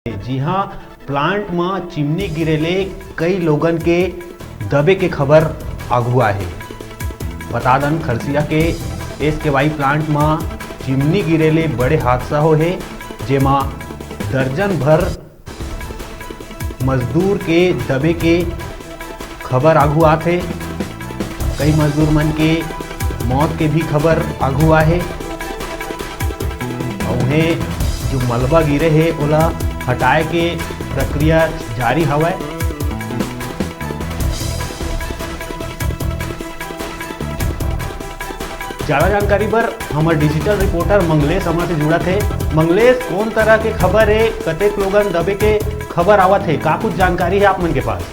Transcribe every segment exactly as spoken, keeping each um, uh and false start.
जिहां प्लांट म चिमनी गिरे ले कई लोगन के दबे के खबर आघू आहे। बता दन, खरसिया के एस के वाई प्लांट म चिमनी गिरे ले बड़े हादसा होहे, जेमा दर्जन भर मजदूर के दबे के खबर आघू आथे। कई मजदूर मन के मौत के भी खबर आघू आहे। अउ उहें जो मलबा गिरे हे, ओला हटाए के प्रक्रिया जारी हवय। ज्यादा जानकारी बर हमर डिजिटल रिपोर्टर मंगलेश हमर से जुड़त हे। मंगलेश, कौन तरह के खबर हे? कतेक लोगन दबे के खबर आवत हे? का कुछ जानकारी हे आप मन के पास?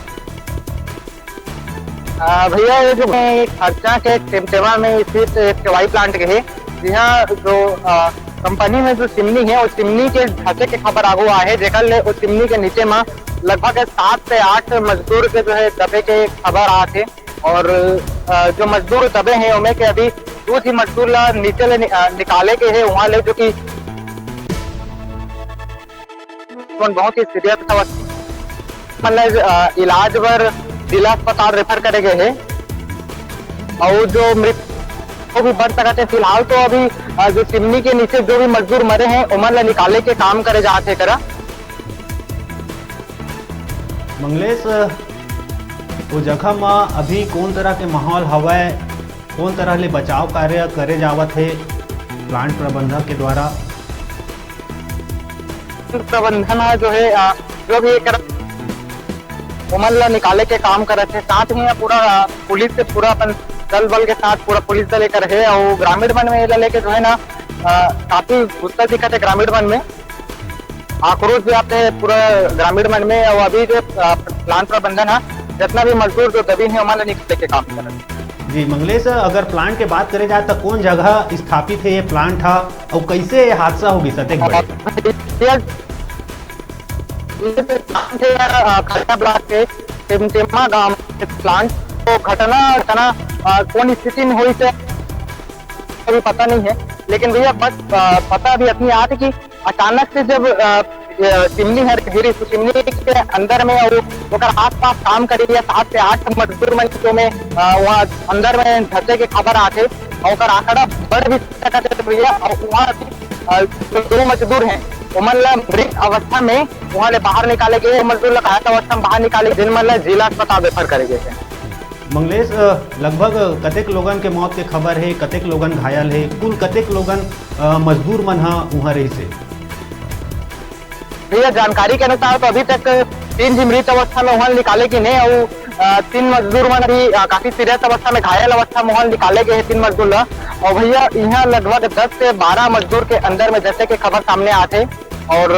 आ, भैया, ये जो मैं एक खरचा के टेमटेमा में स्थित एक वाई प्लांट के हे, यहाँ जो, आ, कंपनी में जो चिमनी है, वो चिमनी के धसे के खबर आगू आहे, जेकर ले वो चिमनी के नीचे में लगभग सात से आठ मजदूर के जो है दबे के खबर आत हे। और, अ, जो मजदूर दबे हैं, ओमे के अभी दू झी मजदूर ला नीचे ले नि-, अ, निकाले के हे, वहाँ ले जो कि बहुत ही सीरियस अवस्था, मतलब, अ, इलाज बर जिला अस्पताल रेफर करे गए हे। और जो मृत वो भी बढ़ सकत हे। फिलहाल तो अभी, अ, जो चिमनी के नीचे जो भी मजदूर मरे हैं, ओमन ला निकाले के काम करे जात हे करा। मंगलेश, वो जगह म अभी कौन तरह के माहौल हवय, कौन तरह ले बचाव कार्य करे जावत हे प्लांट प्रबंधक के द्वारा? प्रबंधन ह जो है, अ, जो भी एकर ओमन ला निकाले के काम करत हे, साथ ही पूरा, अ, पुलिस से पूरा अपन दल बल के साथ पूरा पुलिस दल एकर हे। और ग्रामीण मन में एला लेके जो है ना, अ, काफी गुस्सा दिखत हे ग्रामीण मन में। आक्रोश भी आते हैं पूरा ग्रामीण मन में। और अभी जो, अ, प्लांट प्रबंधन है, जितना भी मजदूर जो दबी है, ओमन ला निकाले के काम करत हे। जी मंगलेश, अगर प्लांट के बात करे जाए तो कौन जगह स्थापित है ये प्लांट हा, और कैसे ये हादसा हो गई सतेक बड़े? ये, ये जो प्लांट है, अ, खरचा ब्लॉक के टिमटिमा गांव के प्लांट, तो घटना, घटना, अ, कौन स्थिति में हुई से अभी पता नहीं है, लेकिन भैया बस, अ, पता अभी इतनी आत हे कि अचानक से जब, अ, अ, चिमनी हर गिरी, तो चिमनी के अंदर में अउ ओकर आसपास काम करे या सात से आठ मजदूर मन के में, अ, वहाँ अंदर में धसे के खबर आथे और ओकर आंकड़ा बढ़ भी सकत हे भैया। और वहाँ, अ, जो दो मजदूर हैं, ओमन ला मृत अवस्था में वहाँ ले बाहर निकाले गए, मजदूर ला घायल अवस्था में बाहर निकाले, जिन मन ला जिला अस्पताल रेफर करे गए हैं। मंगलेश, अ, लगभग कतेक लोगन के मौत के खबर हे, कतेक लोगन घायल हे, कुल कतेक लोगन, अ, मजदूर मन ह उहाँ रहिस हे? भैया, जानकारी के अनुसार तो अभी तक तीन झी मृत अवस्था में उहाँ निकाले गिन हे अउ, अ, तीन मजदूर मन अभी, अ, काफी सीरियस अवस्था में, घायल अवस्था में उहाँ निकाले गए हे तीन मजदूर ला। और भैया, इहाँ लगभग दस से बारह मजदूर के अंदर में धसे के खबर सामने आथे और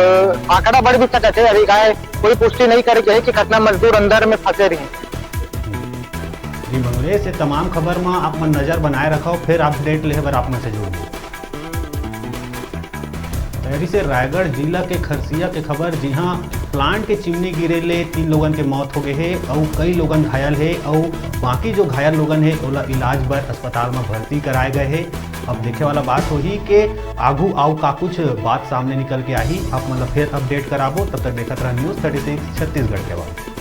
आंकड़ा बढ़ भी सकत हे। अभी काय कोई पुष्टि नहीं करे गए हे कि कितना मजदूर अंदर में फंसे रहे। जी मंगलेश, ये तमाम खबर म आप मन नजर बनाए रखव, फिर अपडेट लेहे बर आप मन से जुड़बो। तैयारी से रायगढ़ जिला के खरसिया के खबर, जिहां प्लांट के चिमनी गिरे ले तीन लोगन के मौत हो गए हे अउ कई लोगन घायल हे अउ बाकी जो घायल लोगन हे ओला इलाज बर अस्पताल म भर्ती कराए गए हे। अब देखे वाला बात होही के आगू अउ का कुछ बात सामने निकल के आही, आप मन ला फिर अपडेट कराबो। तब तक देखत रहा न्यूज़ थर्टी सिक्स छत्तीसगढ़ के आवाज़।